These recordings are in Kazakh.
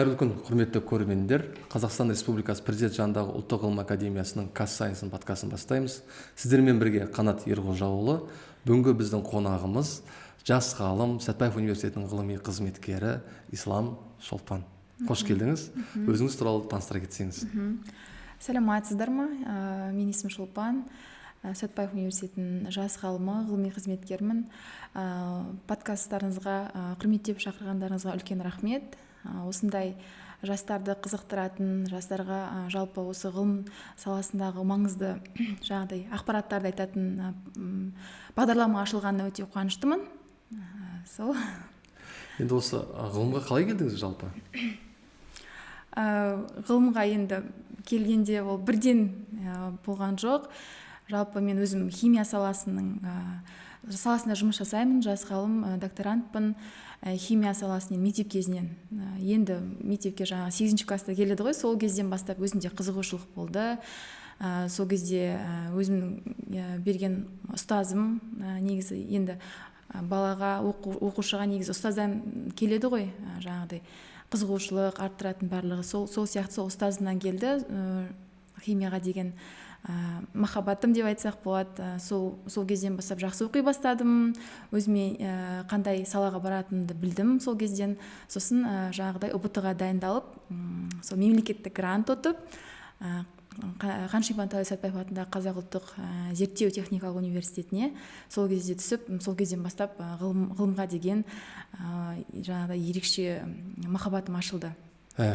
Қайырлы күн, құрметті көрермендер! Қазақстан Республикасы Президент жанындағы Ұлттық ғылым академиясының «Казсайенс» подкастын бастаймыз. Сіздермен бірге Қанат Ерғожаұлы. Бүгінгі біздің қонағымыз – жас ғалым, Сәтбаев университетінің ғылыми қызметкері Ислам Шолпан. Қош келдіңіз! Өзіңіз туралы таныстыра кетсеңіз. Саламатсыздар ма? Менің есімім Шолпан. Сәтбаев университетінің жас ғалымы, ғылыми қызметкермін. Подкасттарыңызға құрметтеп шақырғандарыңызға үлкен рахмет. Осындай жастарды қызықтыратын, жастарға жалпы осы ғылым саласындағы маңызды жаңағыдай ақпараттарды айтатын бағдарлама ашылғанына өте қуаныштымын. Сол. Енді осы ғылымға қалай келдіңіз жалпы? Ғылымға енді келгенде, ол бірден болған жоқ. Жалпы мен өзім химия саласында жұмыс жасаймын, жас ғалым, докторантпын. Химия саласынан мектеп кезінен, енді мектепке жаңағы сегізінші класста келеді ғой, сол кезден бастап өзімде қызығушылық болды. Сол кезде өзімнің берген ұстазым, негізі енді балаға, оқушыға негізі ұстаздан келеді ғой жаңағыдай қызығушылық арттыратын барлығы, сол сияқты сол ұстазымнан келді химияға деген махаббатым деп айтсақ болады. Сол кезден бастап жақсы оқи бастадым, өзіме қандай салаға баратынымды білдім сол кезден. Сосын жаңағыдай ҰБТ ға дайындалып, сол мемлекеттік грант ұтып, Қаныш Имантайұлы Сәтбаев атындағы Қазақ ұлттық зерттеу техникалық университетіне сол кезде түсіп, сол кезден бастап ғылымға деген жаңағыдай ерекше махаббатым ашылды.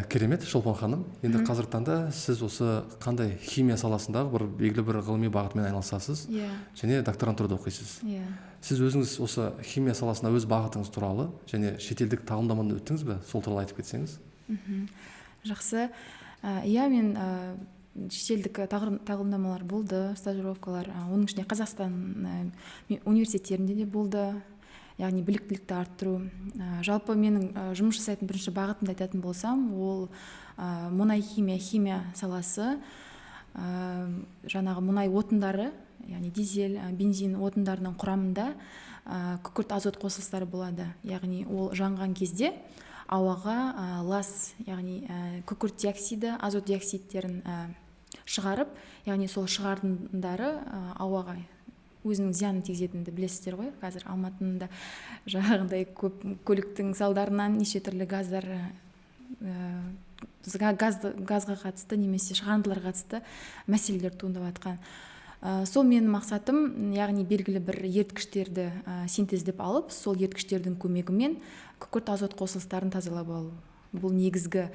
Керемет, Шолпан ханым! Енді қазіргі таңда сіз осы қандай химия саласындағы бір белгілі бір ғылыми бағытымен айналысасыз және докторантурада оқисыз. Иә. Сіз өзіңіз осы химия саласында өз бағытыңыз туралы және шетелдік тағылымдамадан өттіңіз бе, сол туралы айтып кетсеңіз. Жақсы. Иә, мен шетелдік тағылымдамалар болды, стажировкалар, оның ішінде Қазақстан университеттерінде де болды, яғни біліктілікті арттыру. Жалпы менің жұмыс жасайтын бірінші бағытымды айтатын болсам, ол мұнай химия, химия саласы. Жаңағы мұнай отындары, яғни дизель, бензин отындарының құрамында күкірт азот қосылыстары болады, яғни ол жанған кезде ауаға лас, яғни күкірт диоксиді, азот диоксидтерін шығарып, яғни сол шығарындары ауаға өзінің зиянын тигізетінін білесіздер ғой. Қазір Алматының да жаңағындай көп көліктің салдарынан неше түрлі газдар, газға қатысты немесе шығарындыларға қатысты мәселелер туындап жатқан. Сол менің мақсатым, яғни белгілі бір еріткіштерді синтездеп алып, сол еріткіштердің көмегімен күкірт азот қосылыстарын тазалап алу. Бұл негізгі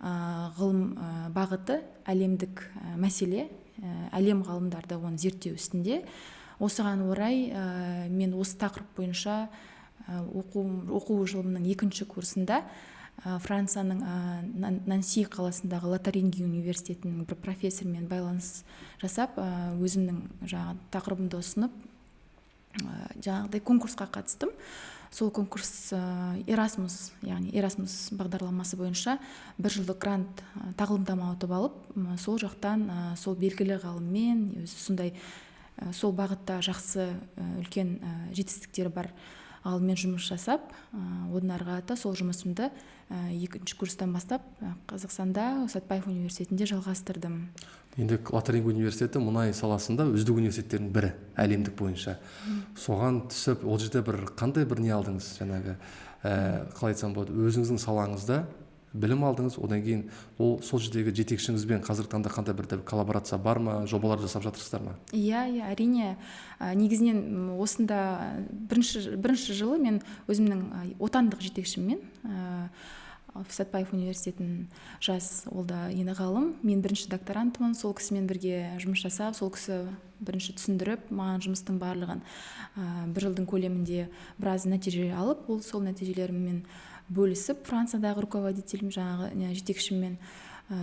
ғылым бағыты, әлемдік мәселе, әлем ғалымдары оны зерттеу үстінде. Осыған орай мен осы тақырып бойынша оқу жылымның екінші курсында Францияның Нанси қаласындағы Лотаринги университетінің бір профессорымен байланыс жасап, өзімнің жаңағы тақырыбымды ұсынып, жаңағыдай конкурсқа қатыстым. Сол конкурс Эрасмус, яғни Эрасмус бағдарламасы бойынша бір жылдық грант, тағылымдама ұтып алып, сол жақтан сол белгілі ғалыммен, өзі сондай сол бағытта жақсы, үлкен жетістіктері бар ғалыммен жұмыс жасап, одан ары қарата сол жұмысымды екінші курстан бастап Қазақстанда, Сәтбаев университетінде жалғастырдым. Енді Лотаринг университеті мұнай саласында үздік университеттердің бірі әлемдік бойынша. Соған түсіп, ол жерде бір қандай бір не алдыңыз, жаңағы қалай айтсам болады, өзіңіздің салаңызда білім алдыңыз, одан кейін ол сол жердегі жетекшіңізбен қазіргі таңда қандай бір коллаборация бар ма, жобалар жасап жатырсыздар ма? Иә, әрине. Негізінен осында бірінші жылы мен өзімнің отандық жетекшіммен, Сәтбаев университетінің жас, ол да енді ғалым, мен бірінші докторантымын, сол кісімен бірге жұмыс жасап, сол кісі бірінші түсіндіріп маған жұмыстың барлығын, бір жылдың көлемінде біраз нәтиже алып, ол сол нәтижелеріммен бөлісіп, Франциядағы руководителім, жаңағы жетекшіммен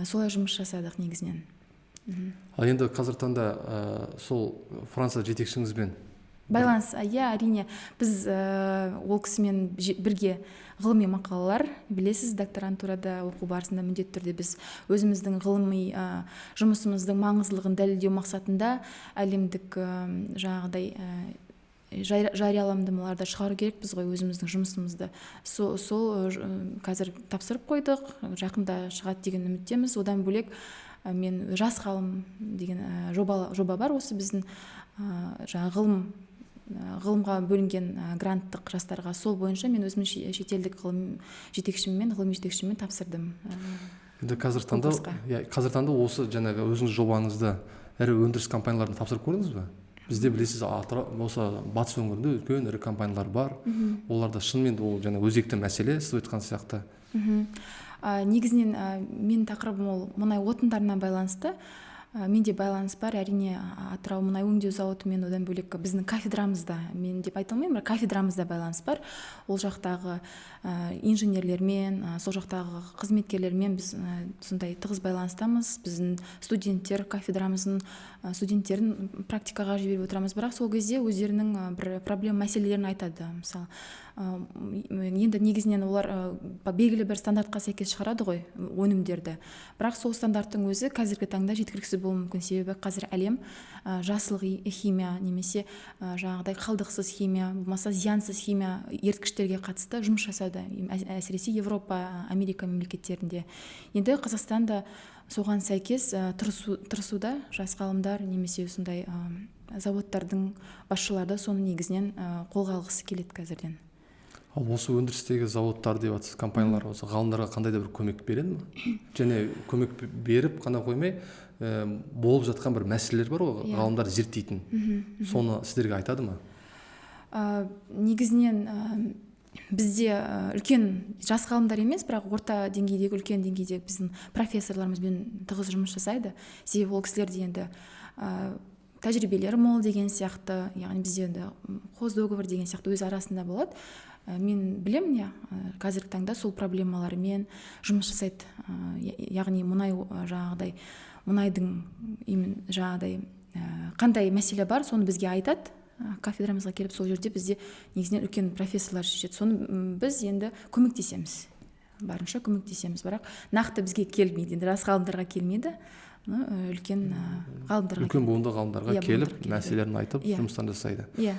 солай жұмыс жасадық негізінен. Ал енді қазіргі таңда сол Франция жетекшіңізбен байланыс? Иә, әрине, біз ол кісімен бірге ғылыми мақалалар, білесіз, докторантурада оқу барысында міндетті түрде біз өзіміздің ғылыми жұмысымыздың маңыздылығын дәлелдеу мақсатында әлемдік жаңағыдай Жарияламдамаларды шығару керекпіз ғой, өзіміздің жұмысымызды. Сол қазір тапсырып қойдық, жақында шығады деген үміттеміз. Одан бөлек, мен «Жас ғалым» деген жоба бар, осы біздің жаңағы ғылымға бөлінген гранттық жастарға. Сол бойынша мен өзім шетелдік ғылым жетекшіммен, ғылыми жетекшіммен тапсырдым. Енді қазіргі таңда Конкурсқа. Иә, қазіргі таңда осы жаңағы өзіңіз жобаңызды ірі өндіріс компанияларына тапсырып көрдіңіз бе? Бізде, білесіз, Атырау, осы батыс өңірінде үлкен ірі компаниялар бар. Оларда шынымен де ол жаңа өзекті мәселе, сіз айтқан сияқты. Негізінен менің тақырыбым ол мұнай отындарына байланысты. Менде байланыс бар, әрине, Атырау мұнай өңдеу зауытымен. Одан бөлек, біздің кафедрамызда, мен деп айта алмаймын, бірақ кафедрамызда байланыс бар. Ол жақтағы инженерлермен, сол жақтағы қызметкерлермен біз сондай тығыз байланыстамыз. Біздің студенттер, кафедрамыздың студенттерін практикаға жіберіп отырамыз. Бірақ сол кезде өздерінің бір проблема, мәселелерін айтады. Мысалы, енді негізінен олар белгілі бір стандартқа сәйкес шығарады ғой өнімдерді, бірақ сол стандарттың өзі қазіргі таңда жеткіліксіз болуы мүмкін, себебі қазір әлем жасыл химия немесе жаңағыдай қалдықсыз химия, болмаса зиянсыз химия, еріткіштерге қатысты жұмыс жасауда, әсіресе Европа, Америка мемлекеттерінде. Енді Қазақстан да соған сәйкес тырысуда. Жас ғалымдар немесе сондай заводтардың басшылары да соны негізінен қолға алғысы келеді қазірден. Ал осы өндірістегі заводтар деп жатсыз, компаниялар осы ғалымдарға қандай да бір көмек береді ма? Және көмек беріп қана қоймай, болып жатқан бір мәселелер бар ғой, Иә. ғалымдар зерттейтін, соны сіздерге айтады ма? Негізінен бізде үлкен жас ғалымдар емес, бірақ орта деңгейдегі, үлкен деңгейдегі біздің профессорларымызбен тығыз жұмыс жасайды, себебі ол кісілер де енді тәжірибелері мол деген сияқты. Яғни бізде енді хоздоговор деген сияқты өз арасында болады. Мен білемін, иә, қазіргі таңда сол проблемалармен жұмыс жасайды. Яғни мұнай, жаңағыдай мұнайдың именно жаңағыдай қандай мәселе бар, соны бізге айтады. Кафедрамызға келіп, сол жерде бізде негізінен үлкен профессорлар шешеді соны. Біз енді көмектесеміз, барынша көмектесеміз, бірақ нақты бізге келмейді, енді жас ғалымдарға келмейді, но үлкен ғалымдарға. Үлкен буынды ғалымдарға Иә, келіп, буындарға келеді. мәселелерін айтып, Иә. жұмыстарын жасайды. Иә.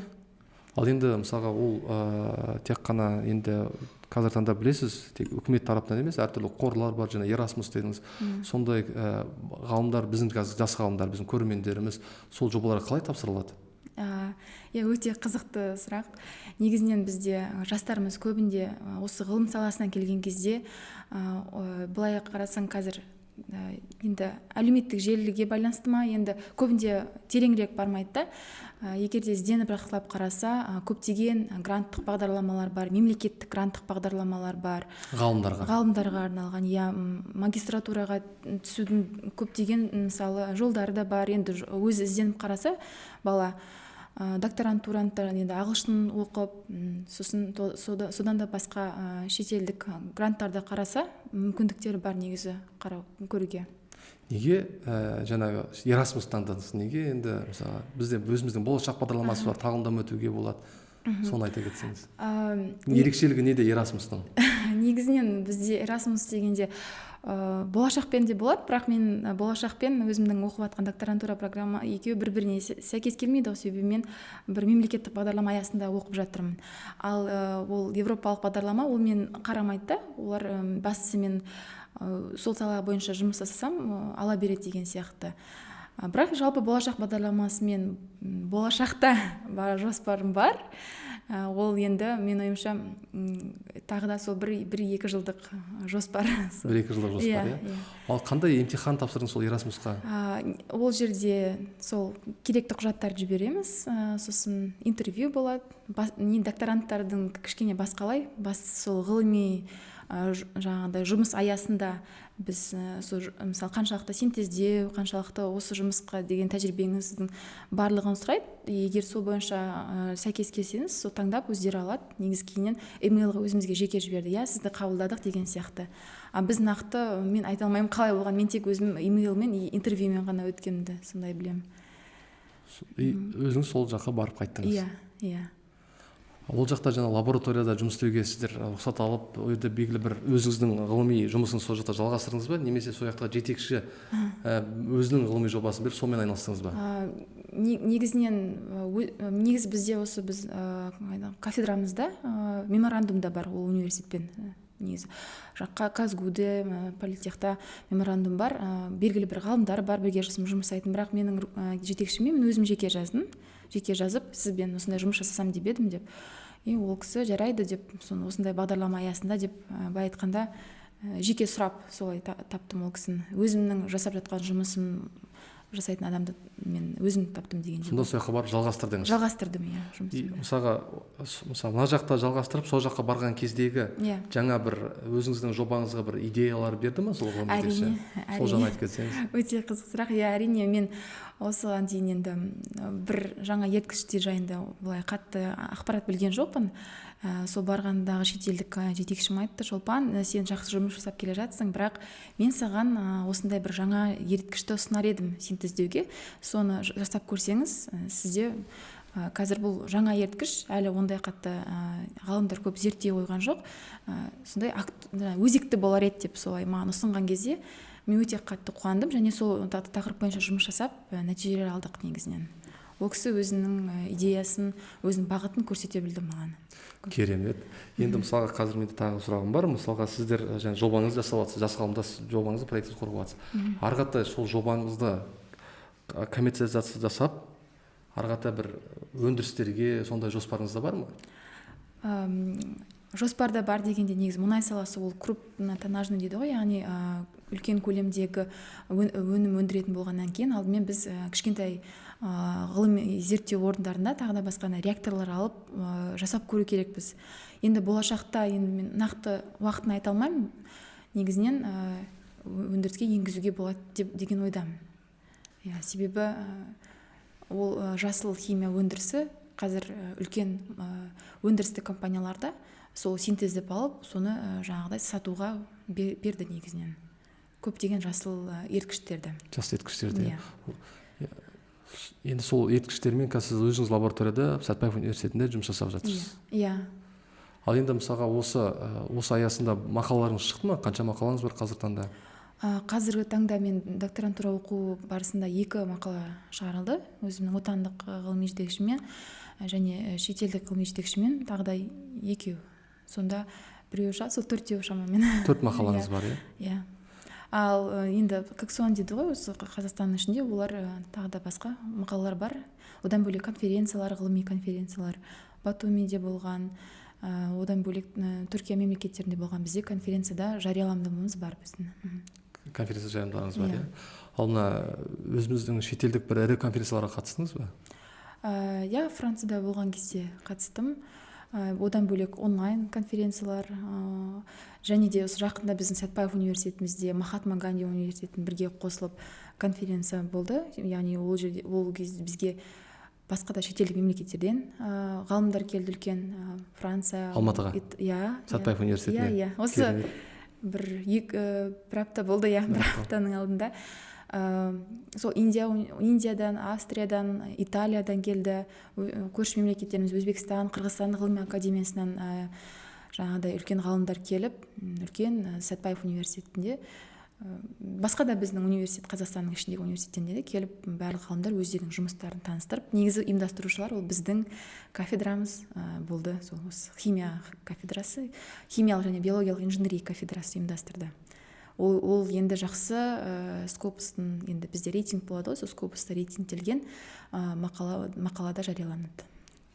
Ал енді мысалға, ол тек қана енді қазіргі таңда, білесіз, тек үкімет тарапынан емес, әртүрлі қорлар бар. Және Ерасмус дедіңіз, сондай ғалымдар, біздің қазір жас ғалымдар, біздің көрермендеріміз сол жобаларға қалай тапсыра алады? Иә, өте қызықты сұрақ. Негізінен бізде жастарымыз көбінде осы ғылым саласына келген кезде, былай қарасаң, қазір енді әлеуметтік желіге байланысты ма, енді көбінде тереңірек бармайды да. Егер де ізденіп, жақсылап қараса, көптеген гранттық бағдарламалар бар, мемлекеттік гранттық бағдарламалар бар. Ғалымдарға. Ғалымдарға арналған, иә. Магистратураға түсудің көптеген, мысалы, жолдары да бар. Енді өзі ізденіп қараса бала, докторантуранттар енді ағылшын оқып, сосын содан да басқа шетелдік гранттарды қараса, мүмкіндіктері бар негізі қарау, көруге. Неге жаңағы Ерасмус таңдадыңыз? Неге енді, мысалы, бізде өзіміздің «Болашақ» бағдарламасы бар, тағылымдама өтуге болады, соны айта кетсеңіз. Ерекшелігі неде Ерасмустың? Негізінен бізде Эрасмус дегенде «Болашақпен» де болады, бірақ мен «Болашақпен» өзімнің оқып жатқан докторантура программа екеуі бір біріне сәйкес келмейді ғой, себебі мен бір мемлекеттік бағдарлама аясында оқып жатырмын, ал ол европалық бағдарлама, ол мен қарамайды да. Олар бастысы мен сол сала бойынша жұмыс жасасам, ала береді деген сияқты. Бірақ жалпы «Болашақ» бағдарламасымен болашақта бар, жоспарым бар. Ол енді менің ойымша, тағы да сол бір екі жылдық жоспар. 1-2 жылдық жоспар. Иә. Иә. Иә. Ал қандай емтихан тапсырдыңыз сол Ерасмусқа? Ол жерде сол керекті құжаттарды жібереміз, сосын интервью болады. Не, докторанттардың кішкене басқалай, бастысы сол ғылыми жаңағыдай жұмыс аясында біз сол мысалы, қаншалықты синтездеу, қаншалықты осы жұмысқа деген тәжірибеңіздің барлығын сұрайды. Егер сол бойынша сәйкес келсеңіз, сол таңдап өздері алады. Негізі кейіннен емейлға өзімізге жеке жіберді, иә, сізді қабылдадық деген сияқты. А біз нақты мен айта алмаймын қалай болған, мен тек өзім емейлмен и интервьюмен ғана өткенімді сондай білемін. И өзіңіз сол жаққа барып қайттыңыз? Иә. Ол жақта жаңа лабораторияда жұмыс істеуге сіздер рұқсат алып, ол жерде белгілі бір өзіңіздің ғылыми жұмысыңызды сол жақта жалғастырдыңыз ба, немесе сол жақта жетекші өзінің ғылыми жобасын беріп, сонымен айналыстыңыз ба? Негізінен негізі бізде осы біз кафедрамызда меморандум да бар ол университетпен. Негізі жаққа КазГУде, политехта меморандум бар, белгілі бір ғалымдар бар бірге жұмыс жасайтын. Бірақ менің жетекшіме мен өзім жеке жаздым, жеке жазып, сізбен осындай жұмыс жасасам деп едім деп. И ол кісі жарайды деп, соны осындай бағдарлама аясында деп, былай айтқанда, жеке сұрап солай таптым ол кісіні. Өзімнің жасап жатқан жұмысым жасайтын адамды мен өзім таптым дегендей. Сонда сол жаққа барып жалғастырдыңыз? Жалғастырдым, иә, жұмысымды. Мысалға, мысалы, мына жақта жалғастырып, сол жаққа барған кездегі жаңа бір өзіңіздің жобаңызға бір идеялар берді ма сол ғылыми жетекші? Әрине. Сол жағын айтып кетсеңіз. Өте қызық сұрақ. Иә, әрине, мен осыған дейін енді бір жаңа еріткіштер жайында былай қатты ақпарат білген жоқпын. Сол барғандағы шетелдік жетекшім айтты: «Шолпан, сен жақсы жұмыс жасап келе жатсың, бірақ мен саған осындай бір жаңа еріткішті ұсынар едім синтездеуге, соны жасап көрсеңіз, сізде қазір бұл жаңа еріткіш, әлі ондай қатты ғалымдар көп зерттей қойған жоқ, сондай өзекті болар еді», — деп солай маған ұсынған кезде мен өте қатты қуандым және сол тақырып бойынша жұмыс жасап, нәтижелер алдық. Негізінен ол кісі өзінің идеясын, өзінің бағытын көрсете білді маған. Керемет. Енді, мысалға, қазір менде тағы сұрағым бар. Мысалға, сіздер жаңа жобаңызды жасап жатсыз, жас ғалымдар, сіз жобаңызды, проектіңізді құрып жатсыз. Ары қарата сол жобаңызды коммерциализация жасап, ары қарата бір өндірістерге сондай жоспарыңыз да бар ма? Жоспарда бар дегенде, негізі мұнай саласы ол крупнотоннажный дейді ғой, яғни үлкен көлемдегі өнім өндіретін болғаннан кейін, алдымен біз кішкентай ғылыми зерттеу орындарында, тағы да басқа реакторлар алып, жасап көру керекпіз. Енді болашақта, енді мен нақты уақытын айта алмаймын, негізінен өндіріске енгізуге болады деп деген ойдамын. Иә, себебі ол жасыл химия өндірісі қазір үлкен өндірістік компанияларда сол синтездеп алып, соны жаңағыдай сатуға берді негізінен көптеген жасыл еріткіштерді. Жасыл еріткіштерді. Иә. Енді сол еріткіштермен қазір сіз өзіңіз лабораторияда, Сәтбаев университетінде жұмыс жасап жатырсыз. Иә. Ал енді, мысалға, осы аясында мақалаларыңыз шықты ма? Қанша мақалаңыз бар қазіргі таңда? Қазіргі таңда мен докторантура оқу барысында екі мақала шығарылды. Өзімнің отандық ғылыми жетекшіммен және шетелдік ғылыми жетекшіммен тағы да екеу. Сонда біреу шығады, сол төртеу шамамен. Төрт мақалаңыз бар, иә? Иә. Ал енді КГСОН дейді ғой, осы Қазақстанның ішінде олар тағы да басқа мақалалар бар. Одан бөлек конференциялар, ғылыми конференциялар Батумиде болған, одан бөлек Түркия мемлекеттерінде болған бізде конференцияда жарияланымымыз бар біздің. Конференция жарияланымдарыңыз бар, Иә. иә? Ал мына өзіміздің шетелдік бір ірі конференцияларға қатыстыңыз ба? Иә, Францияда болған кезде қатыстым. Одан бөлек онлайн конференциялар, және де осы жақында біздің Сәтбаев университетімізде Махатма Ганди университетімен бірге қосылып конференция болды. Яғни ол жерде, ол кезде бізге басқа да шетелдік мемлекеттерден ғалымдар келді, үлкен Франция. Алматыға? Иә. Сәтбаев университетіне? Иә. Осы Керемет. бір екі, бір апта болды, иә, бір Бір апта. аптаның алдында. Сол Индиядан, Австриядан, Италиядан келді. Көрші мемлекеттеріміз Өзбекстан, Қырғызстан ғылыми академиясынан жаңағыдай үлкен ғалымдар келіп, үлкен Сәтбаев университетінде, басқа да біздің университет, Қазақстанның ішіндегі университеттен де келіп, барлық ғалымдар өздерінің жұмыстарын таныстырып, негізі ұйымдастырушылар ол біздің кафедрамыз болды, сол осы химия кафедрасы, химиялық және биологиялық инженерия кафедрасы ұйымдастырды. Ол енді жақсы, Scopus-тың, енді бізде рейтинг болады ғой, сол Scopus-та рейтингтелген мақалада жарияланады.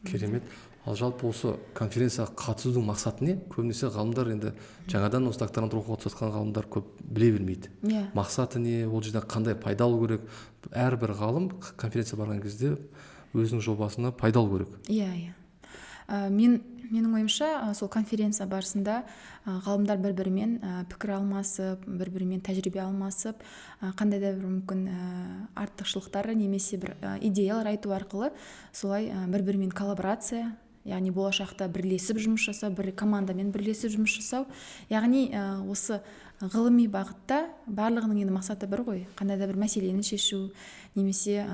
Керемет. Ал жалпы осы конференцияға қатысудың мақсаты не? Көбінесе ғалымдар енді жаңадан осы докторантура оқуға түсіп жатқан ғалымдар көп біле бермейді. Мақсаты не, ол жерден қандай пайда алу керек? Әрбір ғалым конференция барған кезде өзінің жобасына пайда алу керек. Иә, иә. Менің ойымша, сол конференция барысында ғалымдар бір-бірімен пікір алмасып, бір-бірімен тәжірибе алмасып, қандай да бір мүмкін артықшылықтары немесе бір идеялар айту арқылы солай бір-бірімен коллаборация, яғни болашақта бірлесіп жұмыс жасау, бір командамен бірлесіп жұмыс жасау, яғни осы ғылыми бағытта барлығының енді мақсаты бір ғой, қандай да бір мәселені шешу немесе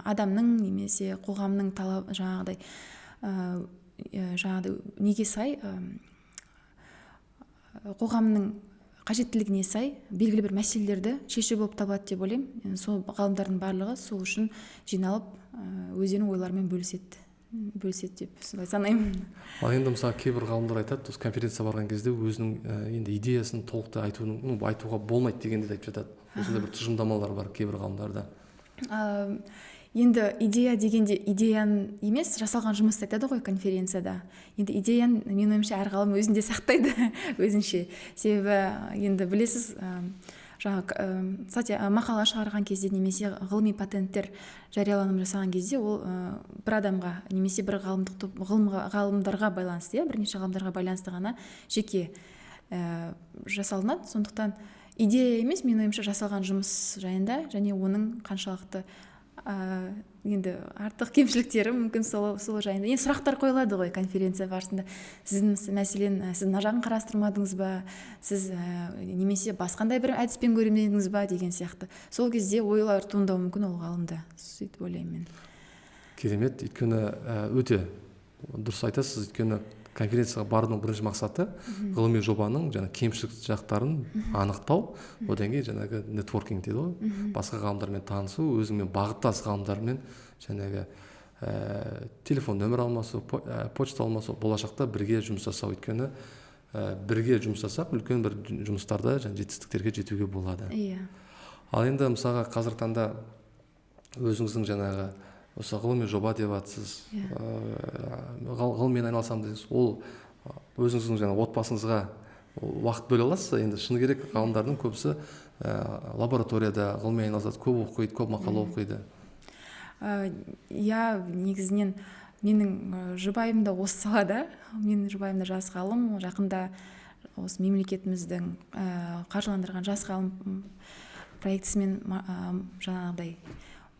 адамның немесе қоғамның талап, жаңағыдай, Жаңағыдай неге сай, қоғамның қажеттілігіне сай белгілі бір мәселелерді шешу болып табылады деп ойлаймын. Сол ғалымдардың барлығы сол үшін жиналып, өздерінің ойларымен бөліседі деп солай санаймын. Ал енді, мысалы, кейбір ғалымдар айтады, осы конференцияға барған кезде өзінің енді идеясын толықтай айтудың, ну, айтуға болмайды дегенді де айтып жатады. Осындай бір тұжырымдамалар бар кейбір ғалымдарда. Енді идея дегенде, идеяны емес, жасалған жұмысты айтады ғой конференцияда. Енді идеяны, менің ойымша, әр ғалым өзінде сақтайды өзінше. Себебі енді білесіз, жаңағы статья, мақала шығарған кезде немесе ғылыми патенттер жарияланым жасаған кезде, ол бір адамға немесе бір ғалымдық топ ғылымға, ғалымдарға байланысты, иә, бірнеше ғалымдарға байланысты ғана жеке жасалынады. Сондықтан идея емес, менің ойымша, жасалған жұмыс жайында және оның қаншалықты енді артық кемшіліктері мүмкін, сол жайында енді сұрақтар қойылады ғой конференция барысында. Сіздің, мәселен, сіз мына жағын қарастырмадыңыз ба, сіз немесе басқандай бір әдіспен көрмедіңіз ба деген сияқты. Сол кезде ойлар туындауы мүмкін ол ғалымда, сөйтіп ойлаймын мен. Керемет, өйткені өте дұрыс айтасыз, өйткені конференцияға барудың бірінші мақсаты — ғылыми жобаның жаңа кемшілік жақтарын анықтау, одан кейін жаңағы нетворкинг дейді ғой, басқа ғалымдармен танысу, өзіңмен бағыттас ғалымдармен жаңағы телефон нөмір алмасу, почта алмасу, болашақта бірге жұмыс жасау. Өйткені бірге жұмыс жасап, үлкен бір жұмыстарда және жетістіктерге жетуге болады. Ал енді, мысалға, қазіргі таңда өзіңіздің жаңағы осы ғылыми жоба деп жатсыз, ғылыммен айналысамын дедіңіз. Ол өзіңіздің жаңағы отбасыңызға уақыт бөле аласыз ба? Енді шыны керек, ғалымдардың көбісі лабораторияда ғылыммен айналысады, көп оқиды, көп мақала оқиды. Иә, негізінен менің жұбайым да осы салада. Менің жұбайым да жас ғалым. Жақында осы мемлекетіміздің қаржыландырған «Жас ғалым» проектісімен жаңағыдай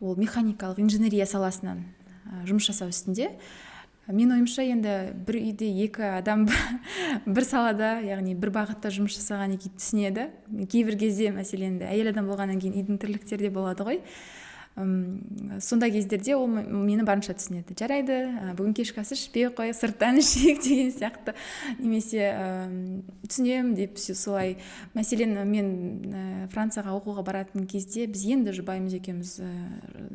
ол механикалық инженерия саласынан жұмыс жасау үстінде. Менің ойымша, енді бір үйде екі адам бір салада, яғни бір бағытта жұмыс жасаған екен, түсінеді. Кейбір кезде, мәселен, енді әйел адам болғаннан кейін үйдің тірліктері де болады ғой. Сондай кездерде ол мені барынша түсінеді. Жарайды, бүгін кешкі ас ішпей ақ қояйық, сырттан ішейік деген сияқты немесе түсінемін деп солай. Мәселен, мен Францияға оқуға баратын кезде біз енді жұбайымыз екеуміз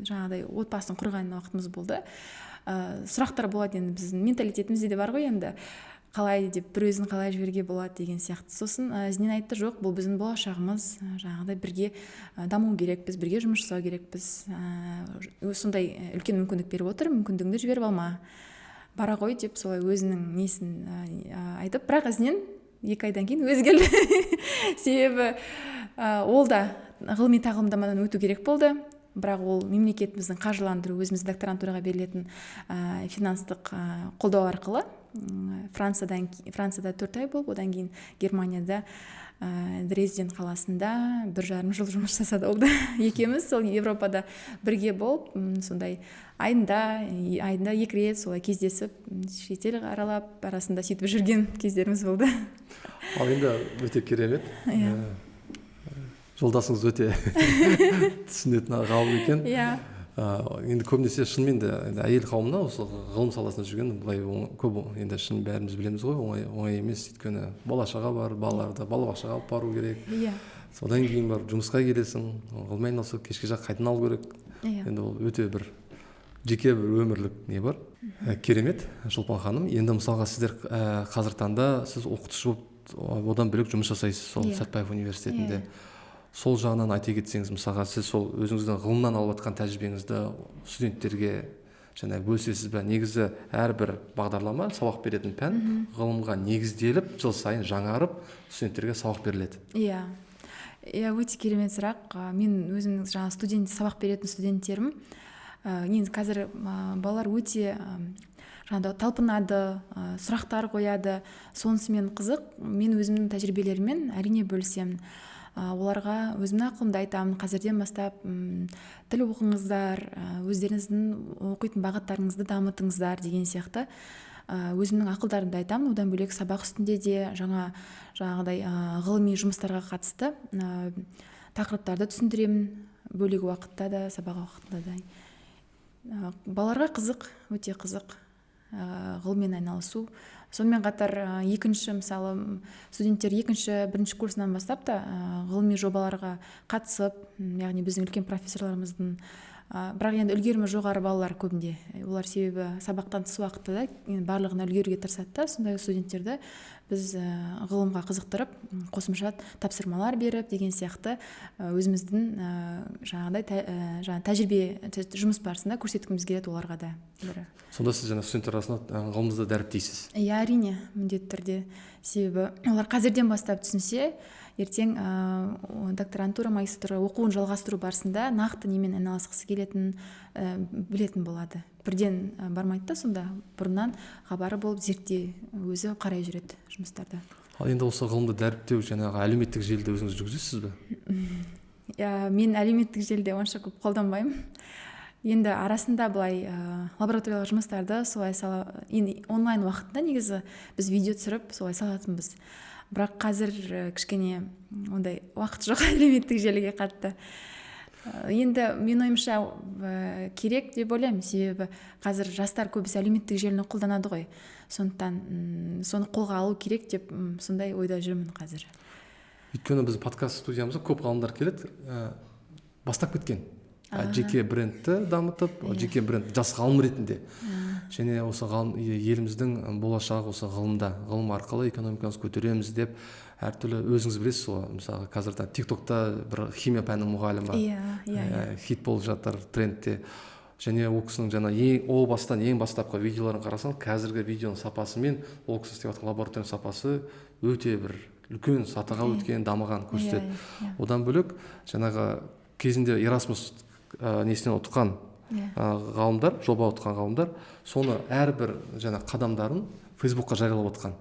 жаңағыдай отбасын құрған уақытымыз болды. Сұрақтар болады, енді біздің менталитетімізде де бар ғой енді, қалай деп, бір өзін қалай жіберуге болады деген сияқты. Сосын ізінен айтты: жоқ, бұл біздің болашағымыз, жаңағыдай бірге даму керекпіз, бірге жұмыс жасау керекпіз, сондай үлкен мүмкіндік беріп отыр, мүмкіндігіңді жіберіп алма, бара ғой деп, солай өзінің несін айтып. Бірақ ізінен 2 айдан кейін өзі келді, себебі ол да ғылыми тағылымдамадан өту керек болды. Бірақ ол мемлекетіміздің қаржыландыру, өзіміздің докторантураға берілетін финанстық қолдау арқылы Францияда 4 ай болып, одан кейін Германияда, Дрезден қаласында 1,5 жыл жұмыс жасады ол да. Екеуміз сол Европада бірге болып, сондай айында екі рет солай кездесіп, шетел аралап, арасында сөйтіп жүрген кездеріміз болды. Ал енді өте керемет. Иә. Жолдасыңыз өте түсінетін ғалым екен. Иә. Енді көбінесе, шынымен де, енді әйел қауымына осы ғылым саласында жүрген былай көп, енді шын бәріміз білеміз ғой, оңай емес, өйткені бала шаға бар, балаларды балабақшаға алып бару керек, содан кейін барып жұмысқа келесің, ғылыммен айналысу, кешке жақ қайтадан алу керек. Енді ол өте бір жеке бір өмірлік не бар. Керемет, Шолпан ханым. Енді, мысалға, сіздер қазіргі таңда сіз оқытушы болып, одан бөлек жұмыс жасайсыз сол Сәтбаев университетінде. Сол жағынан айта кетсеңіз, мысалға, сіз сол өзіңіздің ғылымнан алып жатқан тәжірибеңізді студенттерге жаңағы бөлісесіз бе? Негізі әрбір бағдарлама, сабақ беретін пән ғылымға негізделіп, жыл сайын жаңарып, студенттерге сабақ беріледі. Иә, өте керемет сұрақ. Мен өзімнің жаңағы студент, сабақ беретін студенттерім, негізі қазір балалар өте жаңағыдай талпынады, сұрақтар қояды, сонысымен қызық. Мен өзімнің тәжірибелеріммен, әрине, бөлісемін. Оларға өзімнің ақылымды айтамын: қазірден бастап тіл оқыңыздар, өздеріңіздің оқитын бағыттарыңызды дамытыңыздар деген сияқты өзімнің ақылдарымды айтамын. Одан бөлек сабақ үстінде де жаңа жаңағыдай ғылыми жұмыстарға қатысты тақырыптарды түсіндіремін бөлек уақытта да, сабақ уақытында да. Балаларға қызық, өте қызық. Ғылыммен айналысу. Сонымен қатар екінші, мысалы, студенттер екінші, бірінші курсынан бастап та ғылыми жобаларға қатысып, яғни біздің үлкен профессорларымыздың, бірақ енді үлгерімі жоғары балалар көбінде, олар себебі сабақтан тыс уақытта да енді барлығына үлгеруге тырысады да. Сондай студенттерді біз ғылымға қызықтырып, қосымша тапсырмалар беріп деген сияқты, өзіміздің жаңағыдай жаңа тәжірибе, жұмыс барысында көрсеткіміз келеді оларға да бір. Сонда сіз жаңа студенттер арасында ғылымды дәріптейсіз? Иә, әрине, міндетті түрде. Себебі олар қазірден бастап түсінсе, ертең докторантура, магистратура оқуын жалғастыру барысында нақты немен айналысқысы келетінін білетін болады. Бірден бармайды да, сонда бұрыннан хабары болып, зерттей, өзі қарай жүреді жұмыстарды. Ал енді осы ғылымды дәріптеу, жаңағы әлеуметтік желіде өзіңіз жүргізесіз бе? Иә, мен әлеуметтік желіде онша көп қолданбаймын. Енді арасында былай лабораториялық жұмыстарды солай сала, енді онлайн уақытында негізі біз видео түсіріп, солай салатынбыз. Бірақ қазір кішкене ондай уақыт жоқ әлеуметтік желіге қатты. Енді мен ойымша, керек деп ойлаймын, себебі қазір жастар көбісі әлеуметтік желіні қолданады ғой. Сондықтан соны қолға алу керек деп сондай ойда жүрмін қазір. Өйткені біздің подкаст студиямызға көп ғалымдар келеді, бастап кеткен. Жеке брендті дамытып, жеке бренд жас ғалым ретінде. Және осы ғалым, еліміздің болашағы осы ғылымда, ғылым арқылы экономикамызды көтереміз деп әртүрлі, өзіңіз білесіз ғой, мысалы, қазір ТикТокта бір химия пәнінің мұғалімі иә иә иә хит болып жатыр, трендте. Және ол кісінің жаңа ең о бастан ең бастапқы видеоларын қарасаң, қазіргі видеоның сапасы мен ол кісі істеп жатқан лабораторияның сапасы өте бір үлкен сатыға өткен, дамыған көрсетеді. иә, иә. Одан бөлек, жаңағы кезінде Эрасмус несінен ұтқан ғалымдар, жоба ұтқан ғалымдар соны әрбір жаңа қадамдарын Фейсбукқа жариялап отқан.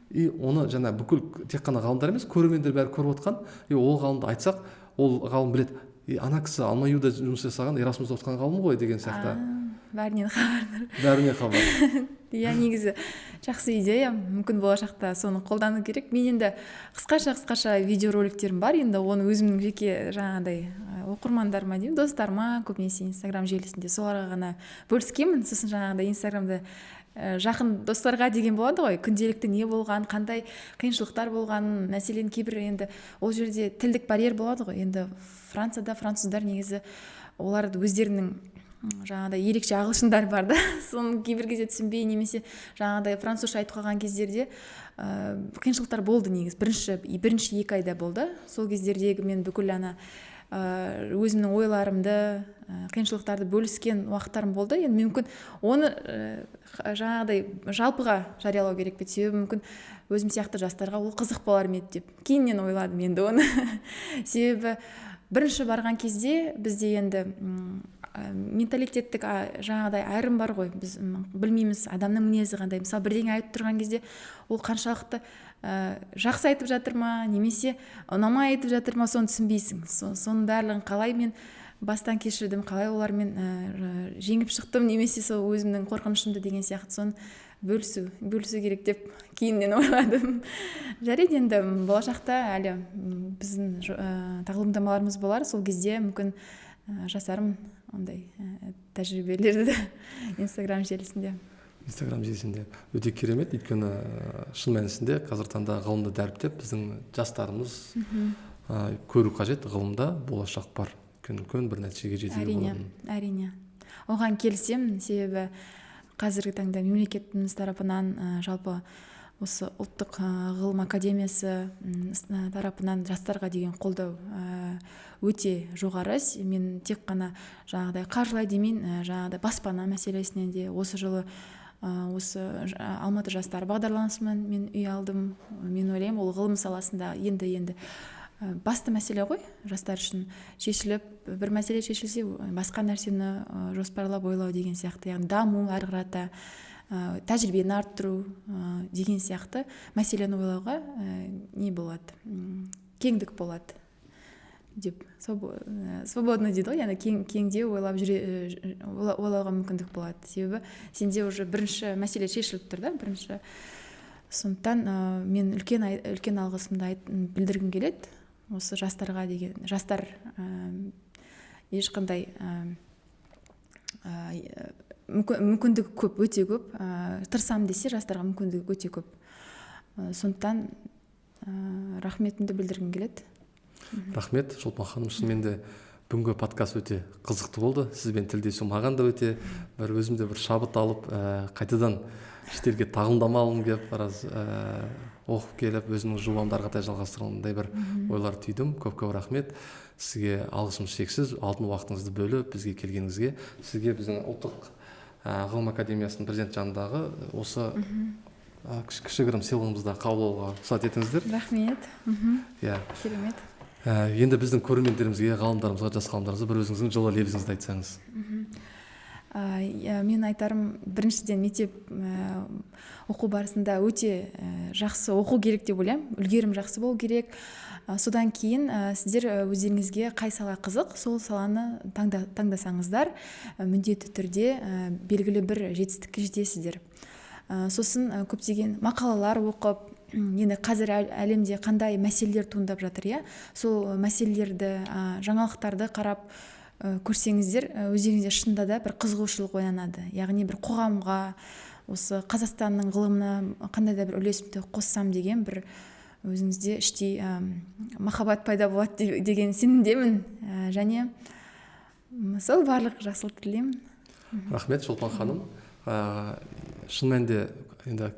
И оны жаңа бүкіл, тек қана ғалымдар емес, көрермендер бәрі көріп отқан. И ол ғалымды айтсақ, ол ғалым біледі, и ана кісі АлмаЮда жұмыс жасаған, Эрасмуста ұтқан ғалым ғой деген сияқты. Бәрінен хабардар. Бәріне хабар. Иә, негізі жақсы идея, мүмкін, болашақта соны қолдану керек. Мен енді қысқаша видеороликтерім бар, енді оны өзімнің жеке жаңағыдай оқырмандарыма деймін, достарыма, көбінесе Инстаграм желісінде соларға ғана бөліскенмін. Сосын жаңағыдай Инстаграмда жақын достарға деген болады ғой, күнделікті не болған, қандай қиыншылықтар болғанын. Мәселен, кейбір енді ол жерде тілдік барьер болады ғой. Енді Францияда француздар негізі, олар өздерінің жаңағыдай ерекше ағылшындар бар да, соны кейбір кезде түсінбей немесе жаңағыдай французша айтып қалған кездерде қиыншылықтар болды негізі. Бірінші 2 айда болды. Сол кездердегі мен бүкіл ана өзімнің ойларымды, қиыншылықтарды бөліскен уақыттарым болды. Енді мүмкін, оны жаңағыдай жалпыға жариялау керек пе, себебі мүмкін, өзім сияқты жастарға ол қызық болар ма еді деп кейіннен ойладым енді оны. Себебі бірінші барған кезде бізде енді менталитеттік жаңағыдай айырым бар ғой. Біз білмейміз адамның мінезі қандай. Мысалы, бірдеңе айтып тұрған кезде ол қаншалықты жақсы айтып жатыр ма немесе ұнамай айтып жатыр ма, соны түсінбейсің. Соның барлығын қалай мен бастан кешірдім, қалай олармен жеңіп шықтым немесе сол өзімнің қорқынышымды деген сияқты, соны бөлісу керек деп кейіннен ойладым. Жарайды, енді болашақта әлі біздің тағылымдамаларымыз болар, сол кезде мүмкін, жасармын ондай тәжірибелерді Инстаграм желісінде. Инстаграм желісінде өте керемет, өйткені шын мәнісінде қазіргі таңда ғылымды дәріптеп, біздің жастарымыз көру қажет, ғылымда болашақ бар, үлкен үлкен бір нәтижеге жетуге болатын. Әрине, оған келісемін. Себебі қазіргі таңда мемлекетіміз тарапынан, жалпы осы Ұлттық ғылым академиясы тарапынан жастарға деген қолдау өте жоғары. Мен тек қана жаңағыдай қаржылай демейін, жаңағыдай баспана мәселесінен де. Осы жылы осы «Алматы жастары» бағдарламасымен мен үй алдым. Мен ойлаймын, ол ғылым саласында енді басты мәселе ғой жастар үшін. Шешіліп, бір мәселе шешілсе, басқа нәрсені жоспарлап ойлау деген сияқты, яғни даму, әрі қарата тәжірибені арттыру деген сияқты мәселені ойлауға не болады, кеңдік болады деп, свободно дейді ғой, яғни кеңде ойлап жүре, ойлауға мүмкіндік болады. Себебі сенде уже бірінші мәселе шешіліп тұр да, бірінші. Сондықтан мен үлкен алғысымды білдіргім келеді осы жастарға деген. Жастар ешқандай Мүмкіндігі көп, өте көп. Тырысамын десе, жастарға мүмкіндігі өте көп. Сондықтан рахметімді білдіргім келеді. Рахмет, Шолпан ханым. Шынымен де бүгінгі подкаст өте қызықты болды. Сізбен тілдесу маған да өте бір, өзім де бір шабыт алып, қайтадан шетелге тағылымдама алғым келіп, біраз оқып келіп, өзімнің жобамды ары қаратай жалғастырғандай бір ойлар түйдім. Көп көп рахмет сізге, алғысым шексіз, алтын уақытыңызды бөліп, бізге келгеніңізге. Сізге біздің Ұлттық ғылым академиясының президент жанындағы осы кішігірім сыйлығымызды қабыл алуға рұқсат етіңіздер. Рахмет. Иә. Керемет. Енді біздің көрермендерімізге, ғалымдарымызға, жас ғалымдарымызға бір өзіңіздің жылы лебізіңізді айтсаңыз. Иә, мен айтарым, біріншіден, мектеп оқу барысында өте жақсы оқу керек деп ойлаймын, үлгерім жақсы болу керек. Содан кейін сіздер өздеріңізге қай сала қызық, сол саланы таңдасаңыздар, міндетті түрде белгілі бір жетістікке жетесіздер. Сосын көптеген мақалалар оқып, енді қазір әлемде қандай мәселелер туындап жатыр, иә, сол мәселелерді, жаңалықтарды қарап көрсеңіздер, өздеріңізде шынында да бір қызығушылық оянады. Яғни бір қоғамға, осы Қазақстанның ғылымына қандай да бір үлесімді қоссам деген бір өзіңізде іштей махаббат пайда болады деген сенімдемін. Және сол барлық жақсылық тілеймін. Рахмет, Шолпан ханым. Шын мәнінде енді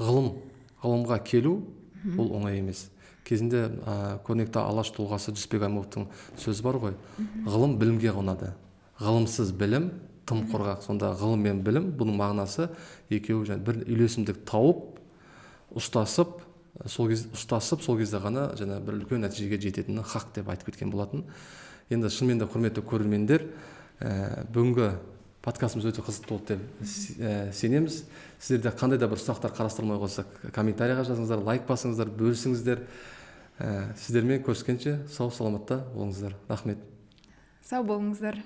ғылымға келу ол оңай емес. Кезінде көрнекті Алаш тұлғасы Жүсіпбек Аймауытовтың сөзі бар ғой: «Ғылым білімге қонады, ғылымсыз білім тым құрғақ». Сонда ғылым мен білім, бұның мағынасы екеуі жаңа бір үйлесімдік тауып, ұштасып, сол кез ұштасып, сол кезде ғана жаңа бір үлкен нәтижеге жететіні хақ деп айтып кеткен болатын. Енді шынымен де, құрметті көрермендер, бүгінгі подкастымыз өте қызықты болды деп сенеміз. Сіздерде қандай да бір сұрақтар қарастырылмай қалса, комментарийға жазыңыздар, лайк басыңыздар, бөлісіңіздер. Сіздермен көріскенше сау саламатта болыңыздар, рахмет. Сау болыңыздар.